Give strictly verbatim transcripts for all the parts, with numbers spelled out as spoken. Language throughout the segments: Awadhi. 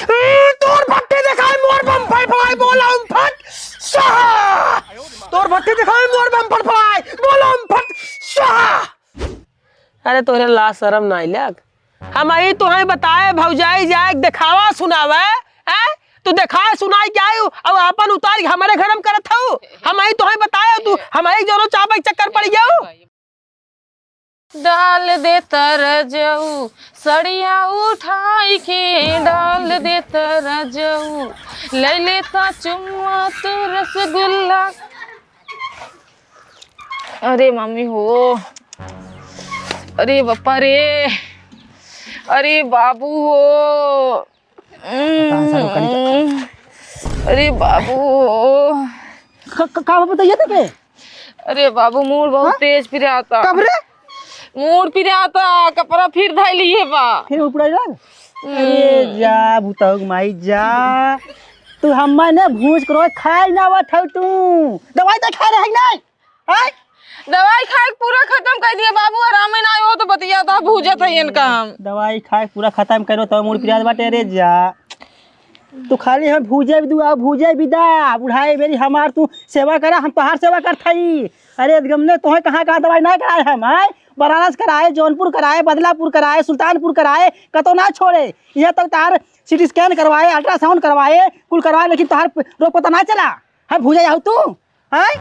तोर भट्टी देखाई मोर बम फड़फड़ाई, बोला ओम फट स्वाहा। तोर भट्टी देखाई मोर बम फड़फड़ाई, बोला ओम फट स्वाहा। अरे तोहरे लाज शरम नाई लग? हमही तोहई बताए भौजाई जाए देखावा सुनावे, हैं? तू देखाए सुनाई जाए अउ आपन उतार के हमरे घर में करत हऊ। हमही तोहई बताए तू हमही जोनो चापे के चक्कर पड़ जाऊ। डाल देता रजऊ, सड़िया उठाई के डाल देता रजऊ, ले लेता चुम्मा तू रसगुल्ला। अरे मम्मी हो, अरे बापा रे, अरे बाबू हो। कहाँ से रुका निकल? अरे बाबू। क-, क-, का बताइए तो के? अरे बाबू, मूड़ बहुत हाँ? तेज पिराता। कब रे? मूड़ पिराता, कपड़ा फिर धइली है बा। फिर उपड़ा यार? हम्म। अरे जा, भूतऊ माई जा। तू हम्मा ने भूज करो, खाए ना आवत हऊ तू। दवाई तो खा रहे नहीं? हैं? दवाई खाए के पूरा खतम कर दिए बाबू, आरामे ना हो तो बतिया तो भूजत है इनका हम। दवाई खाए के पूरा खतम करो तब मूड़ पिरात बाटे रे जा। तू खाली हम भूजे भी दुआ भूजे भी दा, बुढ़ाई बेरी हमार तू सेवा करा, हम तोहार सेवा करत हई। अरे गमने तोहे कहाँ कहाँ दवाई ना कराए हम, हैं? बनारस कराए, जौनपुर कराए, बदलापुर कराए, सुल्तानपुर कराए, कतो ना छोड़े। इहाँ तक तार सीटी स्कैन करवाए, अल्ट्रासाउंड करवाए, कुल करवाए, लेकिन तोहार रोग पता ना चला। हैं, भूजा जाऊ तू? हैं?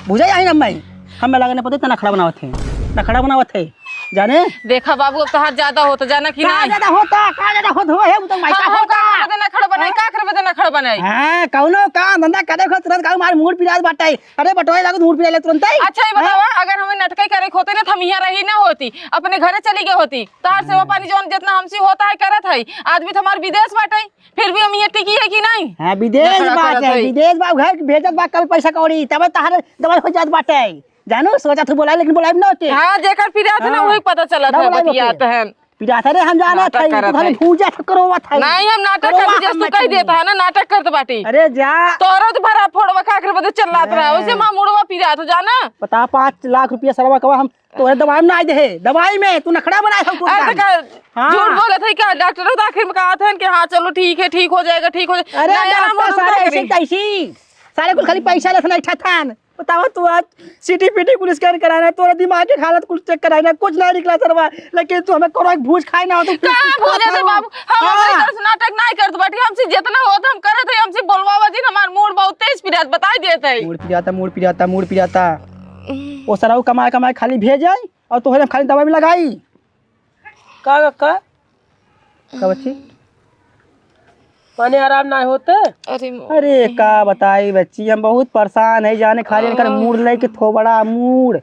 भूजा जाई ना मैं। हमें लगे ना पता इतना नखड़ा बनावत है। नखड़ा बनावत है। जाने? देखा बाबू, अब तोहार ज्यादा होता, जाना कि का नहीं? ज्यादा होता? का ज्यादा होत हो? हे, उ तो माइका हम, हम होता। का करबे दे नखड़ा बनाई? हाँ? का करबे दे नखड़ा बनाई? हाँ, कौनो काम धंधा करे खो तुरंत गाँव मार मूड़ पिरात बाटे। अरे बटोए लागत मूड़ पिराले तुरंत ही। अच्छा, ये हाँ? बतावा, अगर हमें नटकई करे के होते ना, तो हम यहाँ रही ना होती, अपने घरे चली गई होती। तोहार सेवा पानी जौन जितना हमसे होता है, करत है। आदमी तो हमार विदेश बाटे। फिर भी हम इहाँ टिकी है कि नहीं? हाँ, विदेश नखड़ा बाटे, करत है। विदेश बा, घर भेजत बा कल पैसा कौड़ी, तबे तहार दवाई हो जात बाटे। जानू, सोचा तू बोलाई, लेकिन बोलाई ना होते। हाँ, जेकर पिरात है ना, हाँ। वही पता चलत ना है, बोलाई बतियात होते। हैं। पिरात है रे, हम जाना नाटक था, करत तू खाली है। भूजा से करो हुआ था। नहीं, हम नाटक करो करत, हुआ जैसे हम तू कही मत देता है ना, नाटक करत बाटी। अरे जा। तोरो तो भरा फोड़वा का आखिर बदे चिल्लात रहा, हाँ। वैसे माँ मुड़वा पिरात हो जाना। बता, पाँच लाख रुपया सरवा कवा हम तोरे दवाई में ना दे, दवाई में तू नखड़ा बनाए हो तू अरे, काम। तो का हाँ। झूठ बोलत है क्या? डॉक्टर तो आखिर में कहत है कि हाँ, चलो ठीक है, ठीक हो जाएगा, ठीक हो जाएगा। अरे, नहीं, आराम डॉक्टर हो, सारे दूसरा ऐसे करें। तैसी, सारे कुल खाली पैसा लेत ना इठा थान। बतावा तू आज सीटी पीटी कुल स्कैन कराना, तोरा दिमाग के हालत कुल चेक कराना, कुछ ना निकला सरवा, लेकिन तू हमें कोनो एक भूज खाए ना हो तो कहाँ भूज है बाबू? हम हाँ। अपने तरफ से नाटक नहीं करत बाटी, हमसे जितना होत हम करत है, हमसे बोलवावा जिन, हमार मूड़ बहुत तेज पिरात, बताई देत है। मूड़ पिराता, मूड़ पिराता, मूड़ पिराता। ओ सरऊ कमाए कमाए खाली भेजे और तोहरे खाली दवाई में लगाई। का, का, का? का बच्ची? माने आराम ना होते? अरे मो- अरे का बताई बच्ची, हम बहुत परेशान है, जाने खाली इनकर हाँ। मूड़ लेके थोबड़ा मूड़।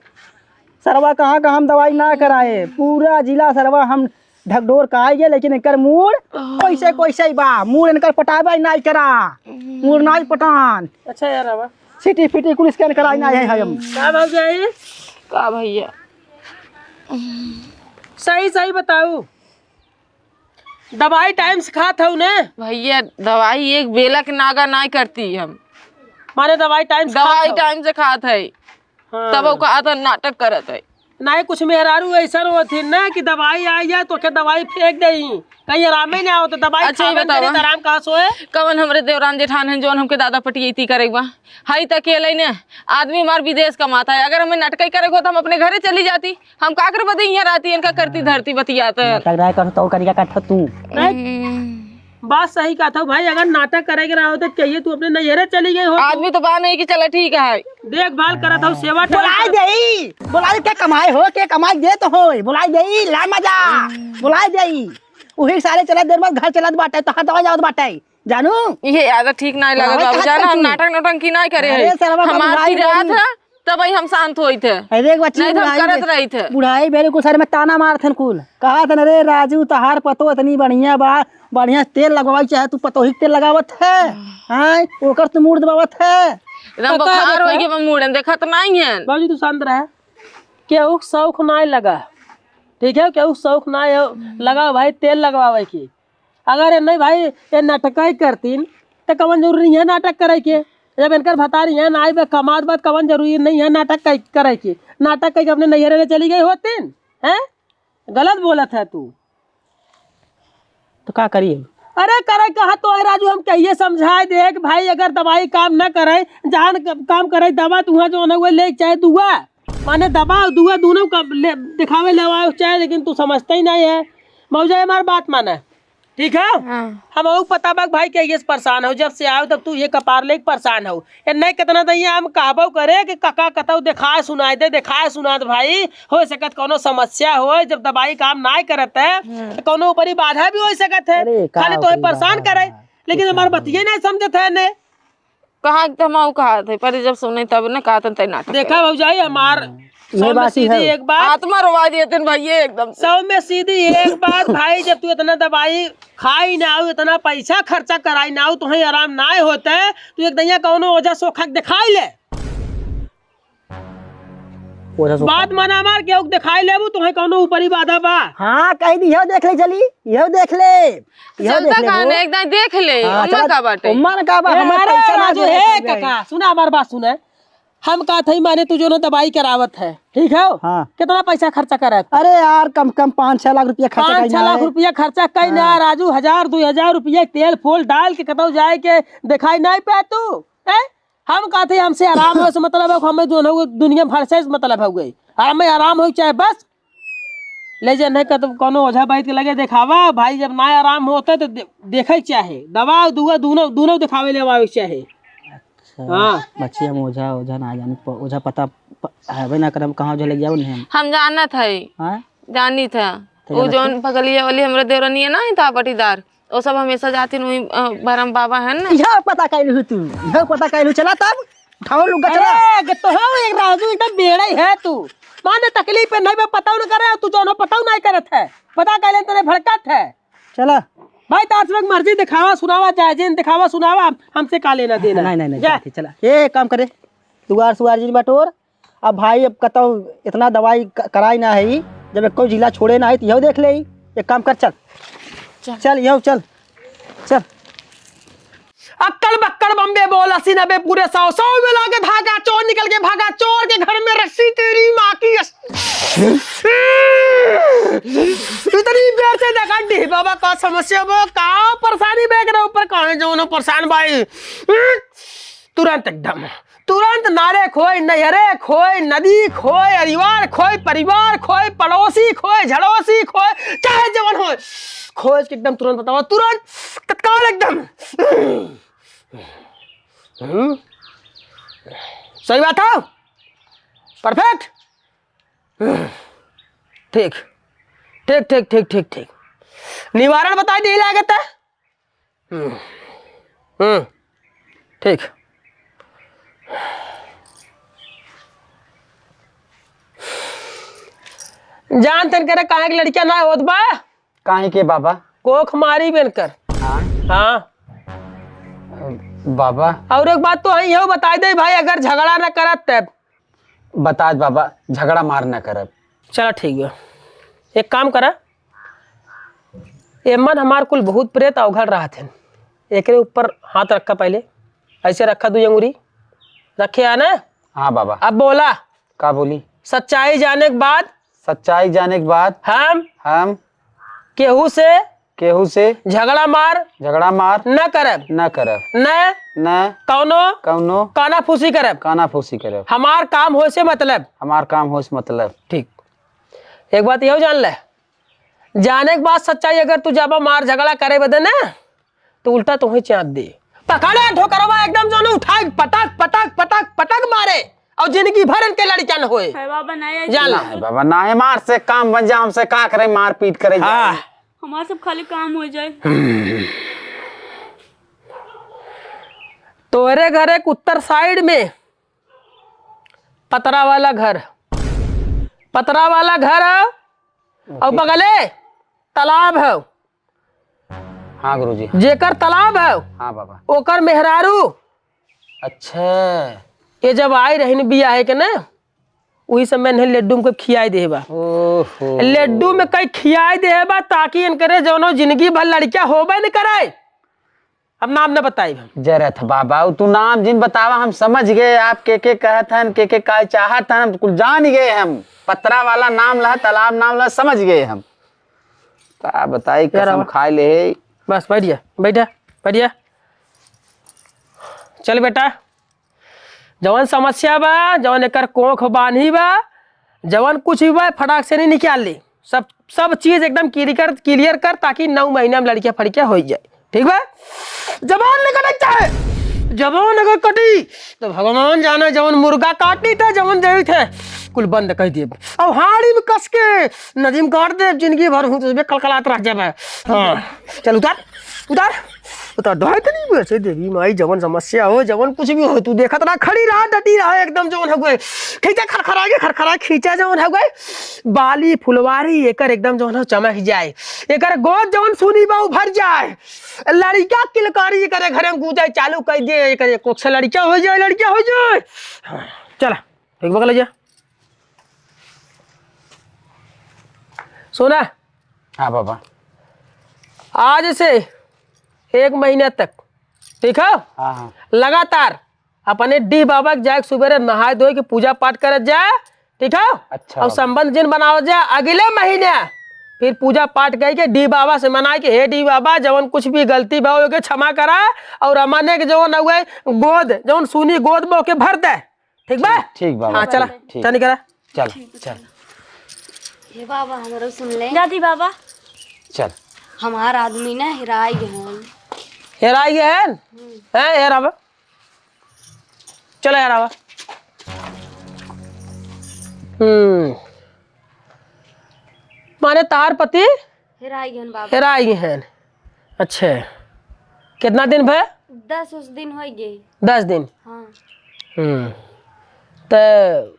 सरवा कहाँ का हम दवाई ना कराए, पूरा जिला सरवा हम ढकढोर का आइए, लेकिन इनकर मूड़ हाँ। कैसे कैसे ही बा, मूड़ इनकर पटाबे ना करा, मूड़ ना पटान। अच्छा यार, आवा। सीटी फीटी कुल स्कैन कराई ना है हम। का भौजाई? का भैया? सही सही बताऊ, दवाई टाइम से खात हऊ ने? भैया, दवाई एक बेला के नागा नाई करती हम। माने दवाई टाइम से दवाई खात हऊ? टाइम से खात है। हाँ। तब ओका आदत नाटक करत है। नाई, कुछ मेहरारू ऐसन होत ही ना कि दवाई आई जाए तो के दवाई फेंक देई, कहीं आरामे ना हो तो दवाई अच्छा, ये खावे बतावा। करी तो आराम कहाँ से होए? कवन हमरे देवरान जेठान हैं जौन हमके दादा पटियती करे बा? हई त अकेले ने, आदमी हमार विदेश कमाता है, अगर हमें नटकई करे को तो हम अपने घरे चली जाती। हम काकर बदे इहाँ रहती, इनका करती धरती बतियात है। नाटक ना कर, तो करिया काट तू। नहीं। हम्म। बात सही कहत हऊ भाई, अगर नाटक करे के रहा होत तो कहिए तू अपने नैहरे चली गई होत। आदमी तो बा नहीं कि चला ठीक है। देखभाल करत हऊ, सेवा टहल बोलाई करत देई, बोलाई के कमाए हो, के कमाई देत हो, बोलाई देई, ला मजा, बोलाई देई। उही सारे चलत देर बाद घर चलत बाटे, तहाँ दवा जावत बाटे, जानू। ये आदत ठीक नहीं लगत बाबू, जाना हम नाटक नौटंकी नहीं करे हैं। अरे सरवा, हमार बुढ़ाई पिरात है। तब ही हम शांत होइत है। अरे एक बच्ची नहीं तो हम बुढ़ाई करत बे-, रहित है। बुढ़ाई बेरे कुल सारे में ताना मारत हन कुल। कहत हन, "अरे राजू, तहार पतो इतनी बढ़िया बा, बढ़िया तेल लगवाई चाहे तू पतोही के तेल लगावत है। हाँ, ओकर तू मूड़ दबावत है।" एकदम पता है बुखार देखो। होई के बा मूड़, देखत नहीं है। बाबूजी तू शांत रहे। केहू के शौक नाय लगा, ठीक है, केहू के शौक नाय हो, लगा भाई तेल लगवावे की। अगर ये नहीं भाई, ये नाटक ही करतीन, तो कवन जरूरी है नाटक करे के? जब इनकर भतारी है ना आई बे कमात बात, कवन जरूरी नहीं है नाटक कई-, करे के? नाटक कई के अपने नैहरे में चली गई होतीन, हैं? गलत बोलत है तू। तो का करिए? अरे करे कहा तो है राजू, हम कहिए समझाए दे कि भाई अगर दवाई काम न करे, जहाँ क-, काम करे दवा, तुहाँ जो है वो ले चाहे दुआ, माने दवा दुआ दोनों का ले, दिखावे ले आवे चाहे, लेकिन तू समझता ही नहीं है। मौजा हमार बात माना, ठीक है? हाँ। हम अहू पता बा भाई के ये से परेशान हो, जब से आओ तब तू ये कपार लेके परेशान हो। ए नहीं कितना दैया हम कहबो करे कि काका कतौ देखाए सुनाए दे, देखाए सुनाए दे भाई, हो सकत कौनो समस्या हो, जब दवाई काम नाय करत है, हाँ। तो कौनो ऊपरी बाधा भी हो सकत है। अरे, का खाली तोहे होई परेशान बाबा? करे, लेकिन कुछ हमार ना बतिये होई। नहीं समझत है ने। कहाँ एकदम आऊ कहा थे, पर जब सुने तब न कहा तन तै नाटक देखा करे। भौजाई, हमार हाँ। ये सौ में बात ही सीधी है। एक बात। आत्मा रोवा दिए तन भैया एकदम से। सौ में सीधी एक बात भाई, जब तू इतना दवाई खाई ना आऊ, इतना पैसा खर्चा कराई ना आऊ, तुहे आराम ना होते, तू एक दैया कौनो ओझा सोखा के दिखाई ले। ओझा सोखा। बात माना हमार, केहू के दिखाई लेबू, तुहे कौनो ऊपरी बाधा बा। हाँ, कह दी, यहो देख ले चली, यहो देख ले, यहो चलता देख ले कहाँ वो। ने, एक दाई देख ले, हाँ, ओमा चला, का बाटे? ओमा ने का बा, ए, हमार अरे पैसा ना राजू, दे, हे चल जाए। काका, सुना हमार बात सुना। हम कहत हई, माने तू जो ना दवाई करावत है, ठीक है? हाँ। कितना पैसा खर्चा करत? अरे यार, कम कम पाँच छह लाख रुपया खर्चा पाँच कहीं छह ना लाख है। रुपया खर्चा कहीं ना, हाँ। राजू, हजार दुई हजार रुपया तेल फोल डाल के कतौ जाए के दिखाई नहीं पाए तू, हैं? हम कहत हई, हमसे आराम होए से मतलब है, हमें जो है, दुनिया भर से मतलब हो गई, हमें आराम हो चाहे बस। ले जा, नहीं कतौ कौनो ओझा बैठ के लगे देखावा भाई, जब ना आराम होता तो दे-, देखे के चाहे, दवा दुआ दोनों, दोनों दिखावे ले आवे के चाहे। अच्छा, हाँ। बच्ची हम ओझा, ओझा ना जानी, प-, ओझा पता प-, हवे ना करम, कहाँ ओझा लग जाओ नहीं हम। हम जानत है। हाँ? जानी था। तो वो जानत जौन है? पगलिया वाली हमरे देवरनिया ना है था पटीदार, वो सब हमेशा जाती वही, अ, बरम बाबा है ना। यह पता कैलू तू, यह पता कैलू, चला तब, उठाओ लुग्गा, चला। अरे, तो हो एक राजू एकदम बेड़ा ही है तू, माने तकलीफ पे नहीं, मैं पता न करे, तू जौन पता नहीं करत है, पता कैले तेरे भड़कत है। चला। भाई, तार से मर्जी दिखावा, सुनावा, जाए जिन दिखावा, सुनावा, हमसे का लेना देना। नहीं, नहीं, नहीं, जा। जाके चला। ए, एक काम करे, दुआर सुआर जिन बटोर। अब भाई, अब कतौ इतना दवाई क-, कराई ना है, जब एको जिला छोड़े ना है, तो यहो देख ले। एक काम कर, चल। चल। चल, यहो चल। चल। अक्कड़ बक्कड़ बम्बे बोल, अस्सी नब्बे पूरे सौ, सौ में लाके धागा, चोर निकल के भागा, चोर के घर में रस्सी, तेरी माँ की अस-, इतनी देर से देखा डी बाबा का समस्या बा, का परेशानी बा एकरा ऊपर, काहे जौन परेशान भाई। तुरंत एकदम, तुरंत नारे खोए, नहरे खोए, नदी खोए, अरिवार खोए, परिवार खोए, पड़ोसी खोए, झड़ोसी खोए, चाहे जवन होए, खोज के एकदम तुरंत बतावा, तुरंत, तत्काल एकदम। हम्म? सही बात है? Perfect? ठीक, ठीक, ठीक, ठीक, ठीक, ठीक। निवारण बताई दी लागत है। हम्म, हम्म, ठीक। जान तन करे काहे के लड़किया ना होत बा? काहे के बाबा? कोख मारी बेन कर। हाँ। हाँ। बाबा। और एक बात तो है, यहो बताई दे भाई, अगर झगड़ा ना करत तब। बतात बाबा, झगड़ा मार ना करब। चला ठीक बा, एक काम करा, एमन हमार कुल भूत प्रेत अवघड़ रहत हन, एकरे ऊपर हाथ रखा पहले, ऐसे रखा दुई अंगुरी, रखे है ना? हाँ बाबा। अब बोला। का बोली? सच्चाई जाने के बाद। सच्चाई जाने के बाद। हम। हम। केहू से। केहू से। झगड़ा मार। झगड़ा मार। न करब। न करब। न। न। कौनो। कौनो। कानाफूसी करब। कानाफूसी करब। हमार काम होए से मतलब। हमार काम होए से मतलब। ठीक। एक बात यहो जान ले, जाने के बाद सच्चाई अगर तू जाबा मार झगड़ा करे बदे ना, तो उल्टा तोहे चाँद दे। पकड़े ढोकरवा एकदम जौन उठाए पटक, पटक, पटक, पटक मारे और जिंदगी भर इनके लड़कियां न होए। है बाबा, नहीं ऐसे जान ला। नहीं बाबा, ना है, मार से काम बन जा, हमसे का करे, मार पीट करे हाँ। जाए। हमार सब खाली काम हो जाए। तोहरे घर एक उत्तर side में पतरा वाला घर, पतरा वाला घर है और ओके। बगले तालाब है। हाँ गुरुजी। जेकर तालाब है, हाँ बाबा। ओकर मेहरारू। अच्छा। ये जब आई रही न बियाहे के ना, वही समय इन्हें लड्डू में कोई खियाई दे बा। ओहो। लड्डू में कई खियाई दे बा ताकि इनकरे जौनो जिंदगी भर लड़किया होबे न करे। अब नाम न बताई हम। जरत बाबा, उ तू नाम जिन बतावा, हम समझ गए आप के के कहत हन, के के का चाहत हन, हम कुल जान गए हम। पतरा वाला नाम ला, तालाब नाम ला, समझ गए हम। का बताई, यार, कसम अब खाए ले, बस बैठ जा, बैठ जा, बैठ जा। चल बेटा, जवन समस्या बा, जवन एकर कोख बान्ही बा, जवन कुछ भी बा, फटाक से नहीं निकाल ली। सब, सब चीज एकदम क्लियर, क्लियर कर, ताकि नौ महीना में लड़किया फड़किया हो जाए। ठीक बा? जबान निकल चाहे, जबान अगर कटी तो भगवान जाने, जवन मुर्गा काटी थे, जवन देवी थे, कुल बंद कर दिए। अब हाड़ी में कस के नदीम काट दे, जिंदगी भर हूँ तो उसमें कलकलात रह जाबे। हाँ, चल उतार, उतार, उतार। ढाई तनी वैसे देवी माई, जवन समस्या हो, जवन कुछ भी हो, तू देखत रहा, खड़ी रहा, डटी रहा, एकदम जवन हो गए, खींचा खरखरा के, खरखरा खींचा जवन हो गए, बाली फुलवारी एकर एकदम जवन हो चमक जाए, एकर गोद जवन सुनी बा उ भर जाए, लड़िका किलकारी एकर घरे में गूंजे चालू कर दे, एकर कोख से लड़िका हो जाए, लड़िका हो जाए। हाँ, चला। एक बगल जा। सोना। हाँ बाबा। आज से एक महीना तक, ठीक है? हाँ, हाँ। लगातार अपने डीह बाबा के जाए के सुबेरे नहाए धोए के पूजा पाठ करत जाए, ठीक है? अच्छा और बाबा। संबंध जिन बनावत जाए अगले महीने, फिर पूजा पाठ कई के डीह बाबा से मनाए के, "हे डीह बाबा, जवन कुछ भी गलती बा, ओके क्षमा करा, और अमाने के जवन हुए गोद, जवन सुनी गोद बा, ओके भर दे।" ठीक बा? ठीक, ठीक बाबा, हाँ, चला, ठीक, ठीक। चल निकला। चल, चल। हे बाबा, हमरो सुन ले। जाती बाबा। चल। हमार आदमी ना हेराई गए हैं। हेराई गए हैं? हम्म। हैं, हेरावा? चला हेरावा। हम्म। माने तार पति हेराई गहन बाबा। हेराई गहन। अच्छा, कितना दिन भय? दस उस दिन हो गए। दस दिन? हाँ। हम्म। त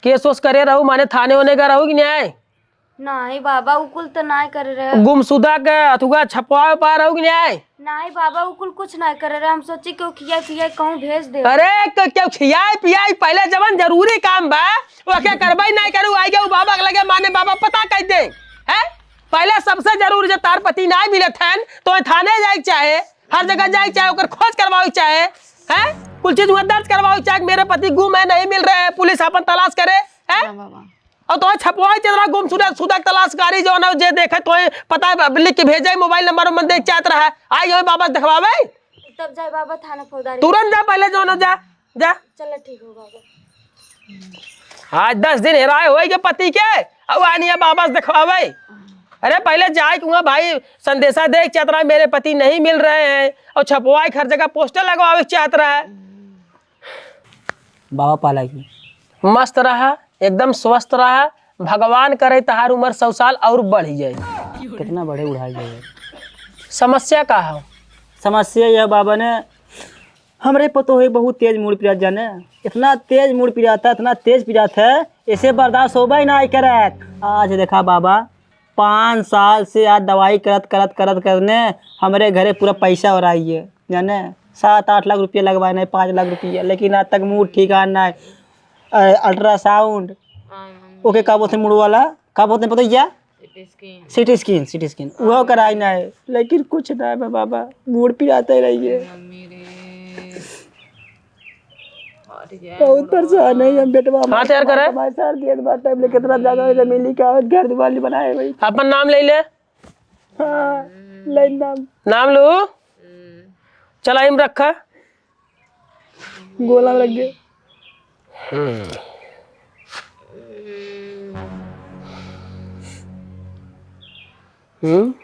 केस ओस करे रहू, माने थाने ओने का रहू कि न्याय? नहीं बाबा, उ कुल तो नहीं करे रहे। गुमशुदा के अथुआ छपवावे पा रहू कि न्याय? नहीं बाबा, उ कुल कुछ नहीं करे रहे। हम सोची केहू खिया पिया कहूँ भेज दे। अरे, क-, केहू खियाए पियाए, पहले जवन जरूरी काम बा, वो क्या करबे नहीं करू, आई गए बाबा के लगे, माने बाबा पता कह दे, हैं? पहले सबसे जरूरी, जब तार पति नहीं मिलत हन, तो थाने जाए के चाहे, हर जगह जाए के चाहे, ओकर खोज करवावे के चाहे, हैं? कुल चीज वहाँ दर्ज करवावे के चाहे, मेरे पति गुम है, नहीं मिल रहे हैं, पुलिस अपन तलाश करे, हैं? हाँ बाबा। और तोहे छपवाई चल रहा गुमशुदा, शुदा तलाशकारी जौन है, जे देखे तोहे पता है, लिख के भेजे मोबाइल नंबर उमन देख चाहत रहा है, आई होए वापस देखवावे। तब जाए बाबा थाना फौजदारी। तुरंत जा, पहले जौन हो जा, जा। चलो ठीक हो बाबा। आज दस दिन हेराए होए के पति के, अब आनी है वापस देखवावे। अरे पहले जाए के हुआ भाई संदेशा देख चाहत रहा है, मेरे पति नहीं मिल रहे हैं, और छपवाए के हर जगह पोस्टर लगवावे के चाहत रहा है। बाबा पाला की। मस्त रहा, एकदम स्वस्थ रहा। भगवान करे तहार उम्र सौ साल और बढ़ जाए। कितना बढ़े उड़ाई जाए। समस्या का हो? समस्या यह बाबा ने, हमरे पतोह बहुत तेज मूड़ पिरात जाने, इतना तेज मूड़ पिराता, इतना तेज पिरात है, इसे बर्दाश्त होबे ही नहीं करत। आज देखा बाबा, पाँच साल से आज दवाई करत, करत, करत, करने हमरे घरे पूरा पैसा हो रहा है, जाने, सात आठ लाख रुपया लगवाए नहीं, पाँच लाख रुपया, लेकिन आज तक मूड़ ठिकान नहीं। अ, अल्ट्रासाउंड, ओके, का बोलते हैं मूड़ वाला, का बोलते हैं पता है क्या? सीटी स्कैन। सीटी स्कैन, सीटी स्कैन, वो कराई नहीं, लेकिन कुछ नहीं बा बाबा, मूड़ पिराते रहिए। बहुत परेशान है हम, बेटवा हाँ, हमार तैयार करे। कमाई सार दिए बाटे, लेकिन कितना ज्यादा है, जमीन लिखा है, घर दुआर नहीं बनाए भाई। अपन नाम ले ले। हाँ, ले नाम। नाम लो। चला, इम रखा। गोला लग गए। हम्म। हम्म?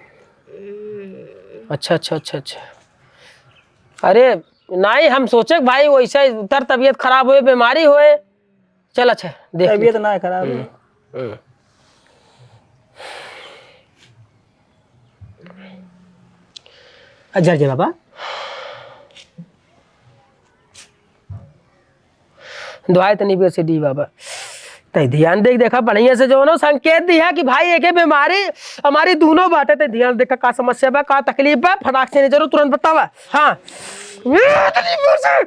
अच्छा, अच्छा, अच्छा, अच्छा। अरे, नहीं, हम सोचे कि भाई वैसे उतर तबीयत खराब होए, बीमारी होए। चल, अच्छा, देख ले। तबीयत ना खराब है। हम्म, हम्म। आ, जर जे बाबा। दुआई तनी बेर से दी बाबा। तै ध्यान देख, देखा, बढ़िया से जौन हो संकेत दिया कि भाई, एके बीमारी हमारी दोनों बाटे, तै ध्यान देखा, का समस्या बा, का तकलीफ बा, फटाक से नहीं जरूर तुरंत बतावा। हाँ। तनी बेर से।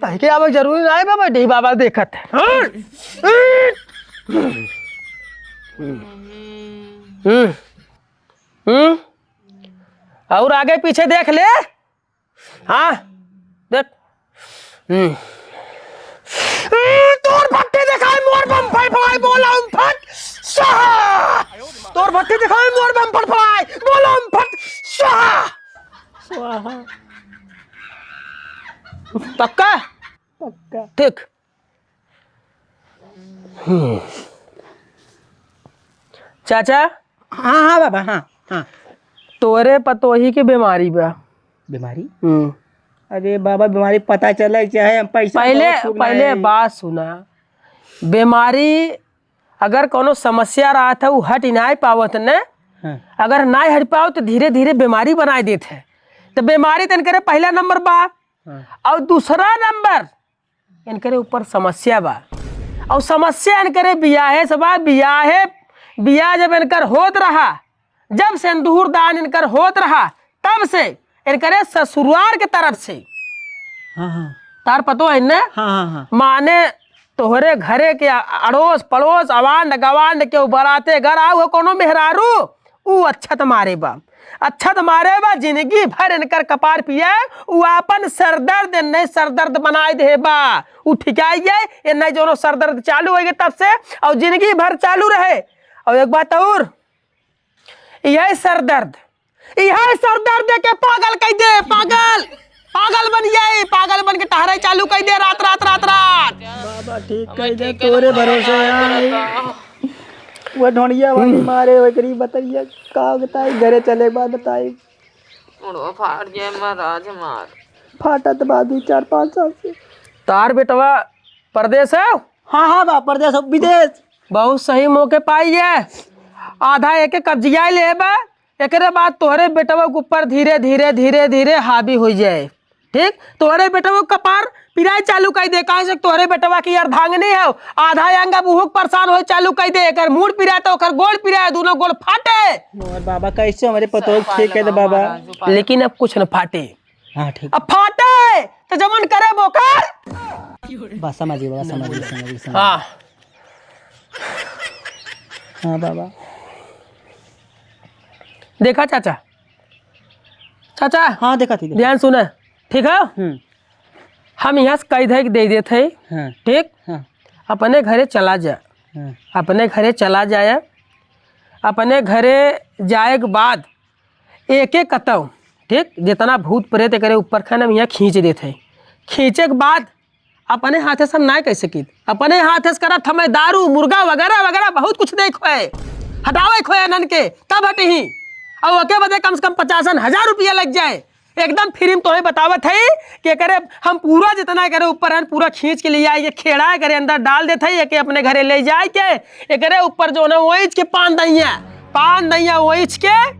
तै के आवे जरूरी ना है बाबा, डी बाबा देखत है। हाँ? हम्म। हम्म। और आगे पीछे देख ले। हाँ, देख। हम्म। हम्म, तोर फट्टे देखाए, मोर बम फड़फड़ाए, बोला हम फट। स्वाहा। तोर भट्टी दिखाई मोर बम फटफड़ाई, बोल ओम फट स्वाहा। स्वाहा। पक्का? पक्का। ठीक। हम्म। चाचा? हाँ, हाँ बाबा, हाँ, हाँ। तोरे पतोही के बीमारी बा। बीमारी? हम्म। अरे बाबा, बीमारी पता चले चाहे हम पैसा पहले, बहुत खूब पहले लाए। बात सुना। बीमारी अगर कौनो समस्या रहत है, उ हट नाहीं पावत न। हाँ। अगर नाहीं हट पावत, तो धीरे धीरे बीमारी बनाए देत है। तो बीमारी तन करे पहला नंबर बा। हाँ। और दूसरा नंबर इनकरे ऊपर समस्या बा। और समस्या इनकरे बियाहे से बा। बियाहे, बियाह जब इनकर होत रहा, जब सिंदूर दान इनकर होत रहा, तब से इनकरे ससुरार के तरफ से। हाँ, हाँ। तार पतो है न? हाँ, हाँ, हाँ। माने तोहरे घरे के अड़ोस पड़ोस, अवांड गवांड के बराते घर आओ हो कोनो मेहरारू, उ अच्छत मारे बा, अच्छत मारे बा, जिंदगी भर इनकर कपार पिए, उ आपन सरदर्द नहीं सरदर्द बनाए दे बा। उ ठिकाई जाए, ए नहीं जोनो सरदर्द चालू होइगे तब से, और जिंदगी भर चालू रहे। और एक बात और, यह सरदर्द, यह सरदर्द के पागल कह दे, पागल, पागल बन जाए, पागल बन के टहराई चालू कह दे रात, रात, रात, रात। बाबा ठीक कह दे, तोरे भरोसे आई। वो ढोंढिया वाली मारे, वो करी बताइए, का बताई, घरे चले के बाद बताई। मुड़वा फाट जाए महाराज हमार। फाटत बा दू चार पाँच साल से। तार बेटवा परदेस है? हाँ, हाँ बा, परदेस हो, विदेश। बहुत सही मौके पाई है। आधा एके कब्जिया ले बा, एकरे बाद तोहरे बेटवा के ऊपर धीरे, धीरे, धीरे, धीरे हावी होइ जाए। ठीक? तोहरे बेटवा के कपार पिराए चालू कइ दे, काहे से तोहरे बेटवा की अर्धांगिनी है, आधा अंग अब उहुक परेशान होइ चालू कइ दे, एकर मूड़ पिराए तो ओकर गोड़ पिराए, दोनों गोड़ फाटे। मोर बाबा, कैसे हमरे पतोह के ठीक कइ दे बाबा। लेकिन अब कुछ न फाटे। हाँ, ठीक। अब फाटे, तो जवन करे वो कर। बस, समझ गए बाबा, समझ गए, समझ गए, समझ गए। हाँ। हाँ बाबा। देखा चाचा, चाचा। हाँ, देखा थी, देखा। ध्यान सुना, ठीक है? हम्म। हम यहाँ से कह दे, दे देते हैं, हाँ। ठीक? हाँ। अपने घरे चला जा। हाँ। अपने घरे चला जाए। अपने घरे जाए के बाद एक एक कतौ, ठीक, जितना भूत प्रेत एकरे ऊपर खान, हम यहाँ खींच देते हैं। खींचे के बाद अपने हाथे से हम नाय कह सकित, अपने हाथे से करत हमें दारू, मुर्गा वगैरह वगैरह बहुत कुछ देख होए, हटावे खोए अनन के, तब हटी ही। और ओके बदे कम से कम पचासन हजार रुपया लग जाए। एकदम फ्री में तोहे बतावत है कि एकरे हम पूरा जितना एकरे ऊपर है, पूरा खींच के लिए आए, ये खेड़ा एकरे अंदर डाल देते हैं, एके अपने घरे ले जाए के, एकरे ऊपर जो ना ओइच के पान दइया, पान दइया ओइच के,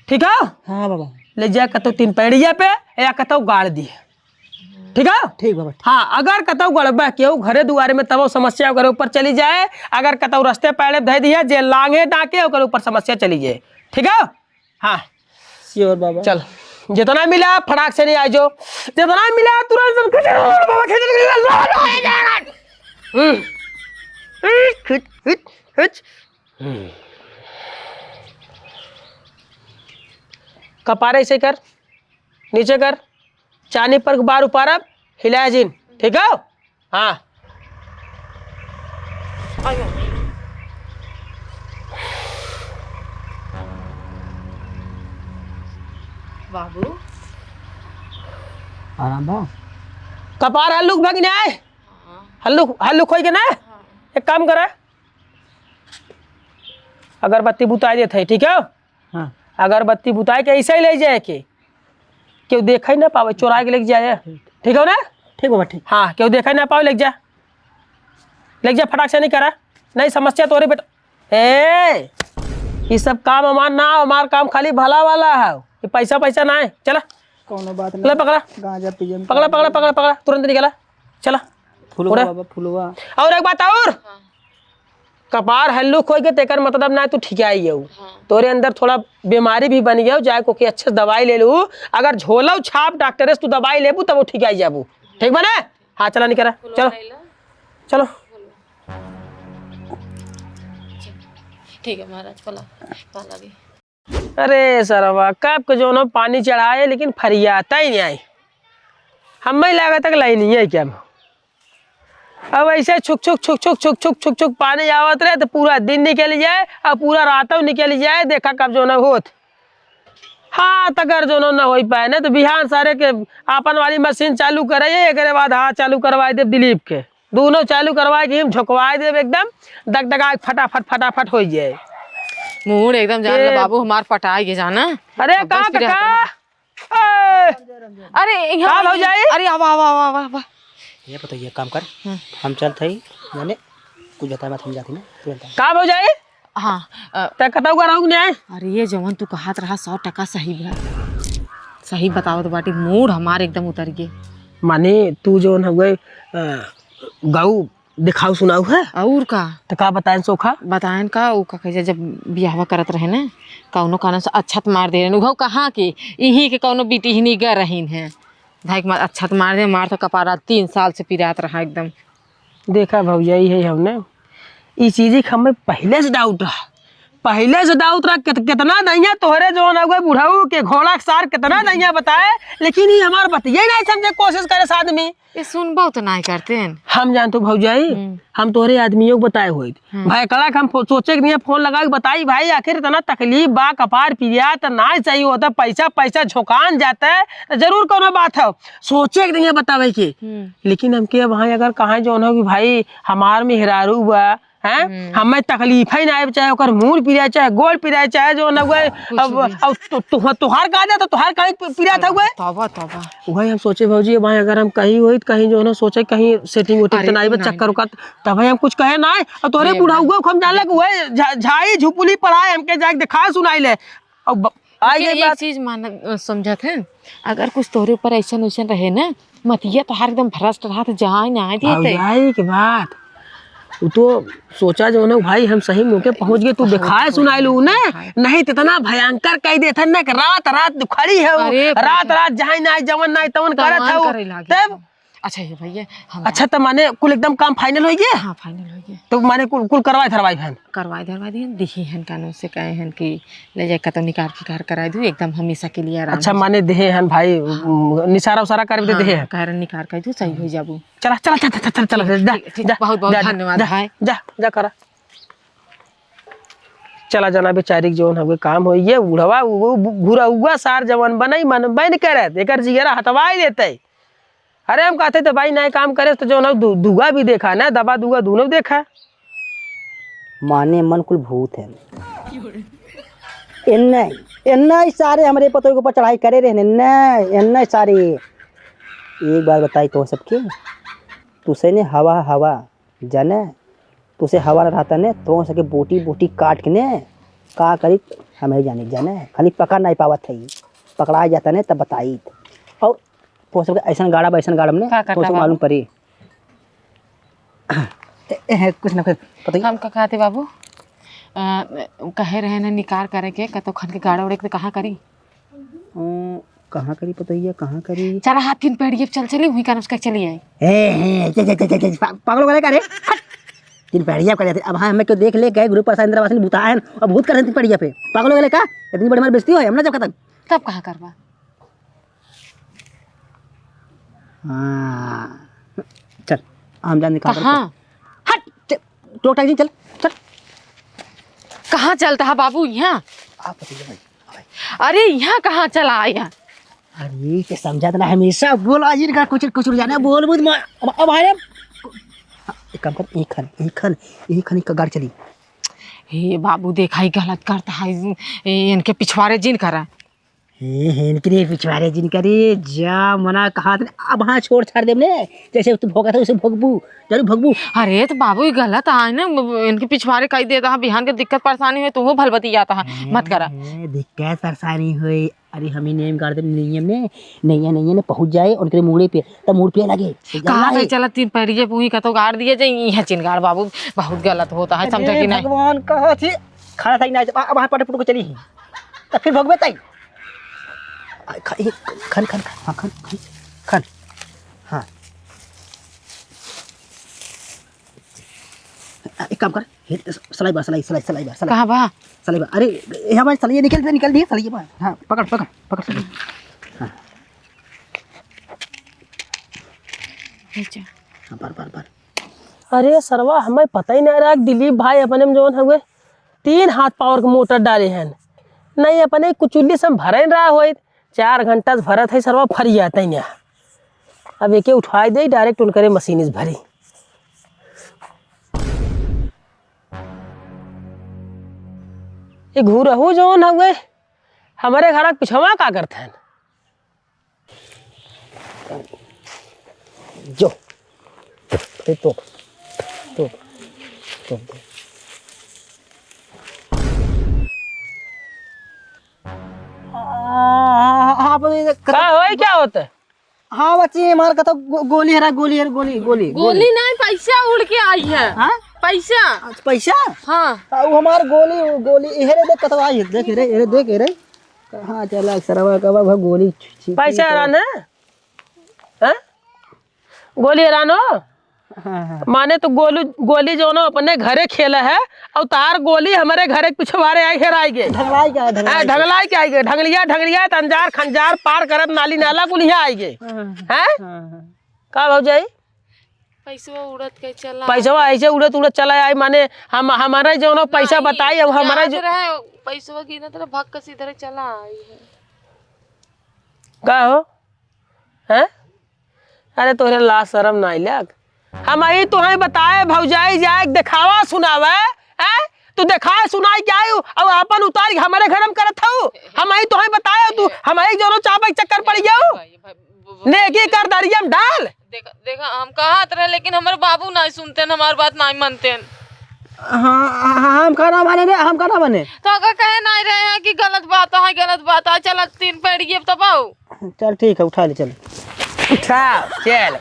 ठीक है? हाँ बाबा। ले जाए कतौ तीन पैड़िया पे या कतौ गाड़ दिए। ठीक है? ठीक बाबा, ठीक। हाँ, अगर कतौ गड़बा केहू घरे दुआरे में तब समस्या ओकरे ऊपर चली जाए, अगर कतौ रस्ते पैड़े धै दिया, जे लांगे डाके ओकरे ऊपर समस्या चली जाए। ठीक है? हाँ। Sure बाबा। चल, जितना मिला फटाक से नहीं आए जो, जितना मिला तुरंत से खींच, बाबा खींच, खींच, हम्म। खींच, खींच, खींच। हम्म। कपारे ऐसे कर, नीचे कर, चानी पर बार उपारब, हिलाया जिन, ठीक है? हाँ। बाबू। आराम बा? कपार हल्लुक भगिन आए। हाँ। हल्लुक, हल्लुक होई के ना? हाँ। एक काम करा, अगरबत्ती बुताई देत है, ठीक है? हाँ। अगरबत्ती बुताई के ऐसे ही ले जाए के, केहू देखे ना पावे, चोरा के लेके जाए। ठीक। ठीक हो ना? ठीक बाबा, ठीक। हाँ, केहू देखे ना पावे, लेके जा, लेके जा, फटाक से नहीं करा, नहीं समस्या तोरे बेटा। ए, ये सब काम हमार ना, हमार काम खाली भला वाला है, ये पैसा पैसा ना है। चला। कौनो बात चला, नहीं। पकड़ा। गांजा पिए में पकड़ा, पकड़ा, पकड़ा, पकड़ा, तुरंत निकला। चला। फुलवा उड़ा। बाबा, फुलवा। और एक बात और। हाँ। कपार हल्लुक होई के तेकर मतलब ना तू ठिकाई जाऊ। हाँ। तोरे अंदर थोड़ा बीमारी भी बन गया, जाए को के अच्छे से दवाई ले लू। अगर झोलऊ छाप डॉक्टरे से तू दवाई लेबू तब वो ठिकाई जाबू। ठीक बने? हाँ, चला निकरा। फुलवा चलो। ले लो। चलो। फुलवा। ठीक है महाराज, पला, पला भी। अरे सरवा, कब के जोनो पानी चढ़ाए, लेकिन फरियाता ही नहीं आई। हमें लागत है कि लाइन ही है क्या? अब ऐसे छुक छुक छुक छुक छुक छुक छुक छुक पानी आवत रहे तो पूरा दिन निकल जाए और पूरा रातों निकल जाए, देखा कब जौन होत। हाँ, त अगर जौन न हो पाए ना तो बिहान सारे के आपन वाली मशीन चालू करे, एकरे बाद हाँ चालू करवाई देब दिलीप के, दोनों चालू करवाए के हम झोंकवाए देब एकदम दगदगा के फटाफट फटाफट हो जाए। मूड एकदम जान लो ए बाबू, हमार पटाई के जाना। अरे अब का बस फिर काका? ए! अरे, यहाँ का भौजाई? अरे, आवा, आवा, आवा, आवा, आवा। ये बताइए, काम कर। हम्म। हम चलत हई, माने, कुछ बताए मत, हम जात हई ना, तुरंत आए। का भौजाई? हाँ, अ, ते कतौ का रहू ने? अरे, ये जवन तू कहत रहा, सौ टका सही बा। सही बतावत बाटी, मूड हमार एकदम उतर गए। माने, तू जवन हउए, अ, गऊ देखाऊ सुनाऊ है। और का? तो का बताएन सोखा? बताएन का, ऊ का कहे, जब बियाहवा करत रहे ना, कौनो कानून से अच्छत मार दे रहे, उहौ कहाँ के, इहीं के कौनो बिटिहनी ग रहीन है। धाई के मार अच्छत मार दे, मार तो कपारा तीन साल से पिरात रहा एकदम। देखा भौजाई है हमने, ई चीज के हमें पहले से डाउट रहा, पहले से डाउट रहा, कित-, कितना दहिया तोहरे जौन हउए बुढ़ऊ के घोड़ा के सार कितना दहिया बताए, लेकिन ई हमार बतिये नहीं समझे कोशिश करे से आदमी। ये सुनबो तो नहीं करते हैं। हम जानतो भौजाई, हम्म। हम तोहरे आदमियों को बताए होइत। हम्म। भाई कला के हम फो-, सोचे के नहीं फोन लगा के बताई भाई आखिर इतना तकलीफ बा, कपार पिया त ना सही होता, पैसा, पैसा झोंकान जाता है, तो जरूर कोनो बात है, सोचे के नहीं बतावे के। हम्म। लेकिन हमके अब भाई अगर कहाँ जौन हो कि भाई हमार मेहरारू बा, हैं? हम्म। हमें तकलीफ ही ना आए, चाहे ओकर मूड़ पिराए, चाहे गोड़ पिराए, चाहे जो ना हुआ, कुछ अब, भी। अब तो, तो, तोहार का जाता, तोहार काहे पि-, पिरात हउए? तौबा, तौबा। वही हम सोचे भौजी, भाई अगर हम कहीं होई, तो कहीं जो ना सोचे, कहीं सेटिंग वेटिंग अरे, तो ना आइबे, नहीं, चक्कर नहीं। उक्कर, तब हम कुछ कहे ना, और तोहरे अरे, बुढ़ाउआ को हम जान लग, वही झा-, झाई झुपुली पड़ाए, हमके जाके दिखाए सुनाई ले। अब ब-, आई लेकिन गई एक बात। चीज मान, अ, समझत है, अगर कुछ तोहरे ऊपर ऐसन वैसन रहे ना, मतिया तोहार एकदम भ्रष्ट रहा तो जाए ना देते। भौजाई के बात, उ तो सोचा जो ना भाई, हम सही मौके पहुंच गए, तू बहुत दिखाए सुनाए लू ने, दिखाए। नहीं तो इतना भयंकर कह देते ना कि रात रात खड़ी है वो, अरे रात भैया। रात जाए ना, जवन ना, तवन करत तवन है वो। करे लागे। तब अच्छा, ये भैया, हम अच्छा, तो माने कुल एकदम काम final होइ गया? हाँ, final होइ गया। तो माने कुल, कुल करवाए धरवाए हन? करवाए धरवाए दिहन, दिहे हन कानून से कहे हन कि ले जाए कतौ निकार फिकार कराए दू, एकदम हमेशा के लिए आराम अच्छा, हो जाए। माने दिहे हन भाई, हाँ। उम, निसारा उसारा कर दे हाँ, दिहे हन। कारण निकार कर दू, सही हो जाबू। चला, चला, चला, चला, चला, ठीक, जा, ठीक, ठीक, जा, बहुत, बहुत जा, धन्यवाद जा, भाई। जा, जा करा। चला जाना बेचारी के जौन हवे काम होई, ये बुढ़वा, उ, उ, घुरौआ सार जवन बनई मन बन करत, एकर जिगरा हटवाई देते। अरे हम कहते तो भाई नए काम करे तो जौन हौ दु-, दुआ भी देखा ना, दबा दुआ दोनों देखा। माने मन कुल भूत है। एन्ने, एन्ने सारे हमरे पतोह के ऊपर चढ़ाई करे रहने, एन्ने, एन्ने सारे। एक बात बताई तो सबके, तुसे ने हवा, हवा, जाने, तुसे हवा न रहता ने, तो सके बोटी, बोटी काट के ने, का करी, हम ही जानी, जाने, खाली पकड़ नहीं पावत है, पकड़ा जाता ने, तब बताई। और तो सबके ऐसन गाड़ा, ऐसन गाड़ा में ने, का करता तो सब मालूम बाबू? पड़ी। ए, ए, है, कुछ ना कुछ, पता ही। हम का कहते बाबू? अ, कहे रहे ना निकार करे के, कतौ खन के गाड़ा उड़े के, तो कहाँ करी? अ, कहाँ करी पतोहिया, कहाँ करी? चला हाथ तीन पैड़िए पे चल चली, हुई कान उसका चली आई। ए, हे, चे, चे, चे, चे, चे, पा-, पागल हो गए का रे? हट! तीन पैड़िया पे चल जाते। अब हाँ, हमें क्यों देख ले गए, गुरु प्रसाद इंद्रवासिनी बुता है, अब भूत कर तीन पैड़िया पे। पागल हो गए का? इतनी बड़ी हमारी बेइज्जती हो, हम ना जब खत्म। तब कहाँ करबा? हाँ। चल, हम जान निकाल कहाँ? हट! चल, टोक टाक जी, चल, चल। कहाँ चलता है बाबू यहाँ? आप बताइए भाई, भाई। अरे यहाँ कहाँ चला आया? अरे, ये समझा था ना, हमेशा बोल, आज इनका कुछ, कुछ जाने, बोल, बोल, मैं, अब, अब आया। एक काम कर, एक खन, एक खन, एक खन, एक गाड़ी चली। हे बाबू, देखा ही गलत करता है, ए, इनके पिछवारे जिन करा। हे, हे, इनके लिए पिछवारे जिन करे, जा, मना कहा था, अब हाँ छोड़ छाड़ देब ने, जैसे तू भोगा था, उसे भोगबू, जरूर भोगबू। अरे, तो बाबू, ये गलत आए ना, इनके पिछवारे कही देता है, बिहान के दिक्कत परेशानी में तू भलबती जाता है, मत करा। हे, दिक्कत परेशानी होई, अरे, हम ही नियम गाड़ देब, नियम ने, नैया, नैया ने पहुँच जाए उनके मूड़े पे, तब मूड़ पे लगे। कहाँ से चला तीन पैरिये पूही का तो गाड़ दिए जाए, यहाँ चिन गाड़ बाबू, बहुत गलत होता है, समझा अरे कि नहीं? भगवान, कहा थी, खाना था कि नहीं, अब, अब वहाँ पटे पुट को चली ही। तो फिर भगवे ताई। आ, खा-, ये खन, खन, खन, हाँ, खन, खन, खन। हाँ। आ, एक काम कर, हे, सलाई बा, सलाई, सलाई, सलाई बा, सलाई। कहाँ बा? सलाई बा। अरे, ये हमारे सलाई निकल, निकल दिए, सलाई बा। हाँ, पकड़, पकड़, पकड़ सलाई। हाँ। अच्छा। हाँ, बार, बार, बार। अरे सरवा, हमें पता ही ना रहा कि दिलीप भाई अपने में जौन हउए, तीन हाथ पावर के मोटर डाले हैं। नहीं, अपने कुचुल्ली से हम भरे ना रहा होइत। चार घंटा से भरत है सरवा, फरियात ही ना। अब एके उठाई दे, direct उनकरे मशीन से भरी। ये घुरहू जौन हउए, हमरे घर के पिछवा का करत हैं? जो। ए, तो। तो। तो। आ, आप ये कत-, का होई, क्या होता है? हाँ बच्ची, हमार कतो गो-, गोली हरा, गोली हरा, गोली, गोली, गोली। गोली नहीं, पैसा उड़ के आई है। हाँ? पैसा। अच्छा, पैसा? हाँ। आ, वो हमार गोली, गोली, एहरे देख कतो आई है, देख रे, एहरे देख रे। कहाँ चला सरवा का बाबा गोली छी-, छी-, पैसा छी-, हरान है? हैं? गोली हरान हो? हाँ, हाँ। माने तो गोलू, गोली जौनो अपने घरे खेला है, और तार गोली हमरे घरे के पिछवारे आई हेराई गए। ढंगलाई के आई, ढंगलाई आ, के। ढंगलाई के आई गए, ढंगलिया, ढंगलिया, तंजार, खंजार, पार करत नाली नाला कुल यहाँ आई गए। हाँ, हाँ। हैं? हाँ, हाँ। का भौजाई? पैसवा उड़त के चला। पैसवा ऐसे उड़त उड़त चला आई, माने हम, हमारा जौनो पैसा नहीं, बताई, अब हमारा याद जो रहे, पैसवा गिनत रहे, भक्क से इधर चला आई है। का हो? हैं? अरे तोहरे लाज शरम नाई लग। हम आई तोहई बताए भौजाई जाए देखावा सुनावे, हैं? तू देखाए सुनाई के आई, अब आपन उतार के हमरे घर में करत हऊ। हम आई तोहई बताए, तू हम आई जौनो चापे के चक्कर पड़ गयो। नेकी कर दरिया में डाल। देखा, देखा, हम कहत रहे, लेकिन हमरे बाबू नाई सुनते न, हमार बात नाई मानते न। हाँ, हाँ, हम का ना माने रे, हम का ना माने। तो अगर कहे नाई रहे हैं कि गलत बात है, गलत बात है, चल तीन पैड़ी अब तब आओ। चल ठीक है, उठा ले, चल। उठा, चल।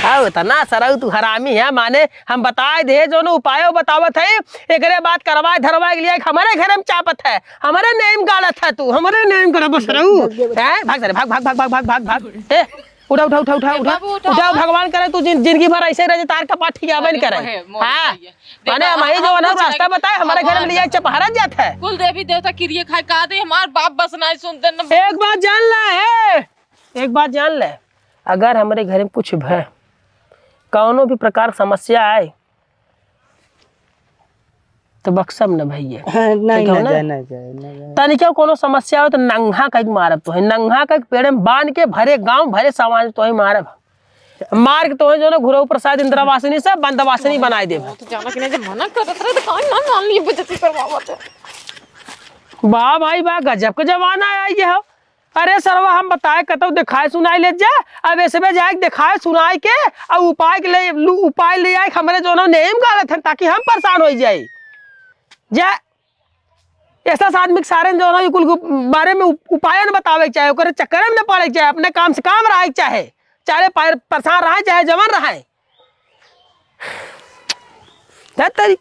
आओ, इतना सरऊ तू हरामी है, माने हम बताए दे, जौनो उपायो बतावत है, एकरे बाद करवाए धरवाए के लिए हमरे घर में चापत है, हमरे नेम गाड़त है तू, हमरे नेम गाड़त बस रहू। हैं? भाग सारे, भाग, भाग। ए, उठा, उठा, उठा, उठा, ए, उठा। बाबू, उठा। उठा, भगवान करे तू जिन-, जिंदगी भर ऐसे रह जे, तार कपार ठिकावे न करे। मोहे, मोहे हाँ? भैया। माने देखा, हम ही जो हम है ना कुछ रास्ता नहीं, बताए, हम हमारे कुछ घर में नहीं लिया कहते। चपहरा जात है। कुल देवी देवता किरिए खाए का दे, हमार बाप बस नहीं सुनते न। एक बात जान ले, ए, एक बात जान ले, अगर हमरे घर में कुछ भय, कौनो भी प्रकार समस्या आए, तो बक्सम न भैया। हाँ, नहीं, ठीक है ना? ना जाए, ना जाए, ना जाए। तनिको कोनो समस्या हो तो नंगा कइके मारब तोहे, नंगा कइके पेड़े में बांध के भरे गांव भरे समाज तोहे मारब। मार के तोहे जौनो घुरऊ प्रसाद इंदिरावासिनी से बंदवासिनी बनाई देब। तो जाना कि नहीं, जब मना करत रहे तो काहे ना मान लिए, बेइज्जती करवावत है। वाह भाई वाह, गजब के जमाना आ गया हो। अरे सरवा, हम बताए कतौ देखाए सुनाए ले जा, अब ऐसे में जाए देखाए सुनाए के, अब उपाय के ले, लू-, उपाय ले आए, हमरे जौनो नेम गालत हैं, ताकि हम परेशान हो जाए। जा, ऐसा आदमी के सारे जौनो ई कुल के बारे में उप-, उपाय न बतावे के चाहे, ओकरे चक्कर में न पड़े के चाहे, अपने काम से काम रहे के चाहे, चाहे पर-, परेशान रहे, चाहे जवन रहे। जा तेरी।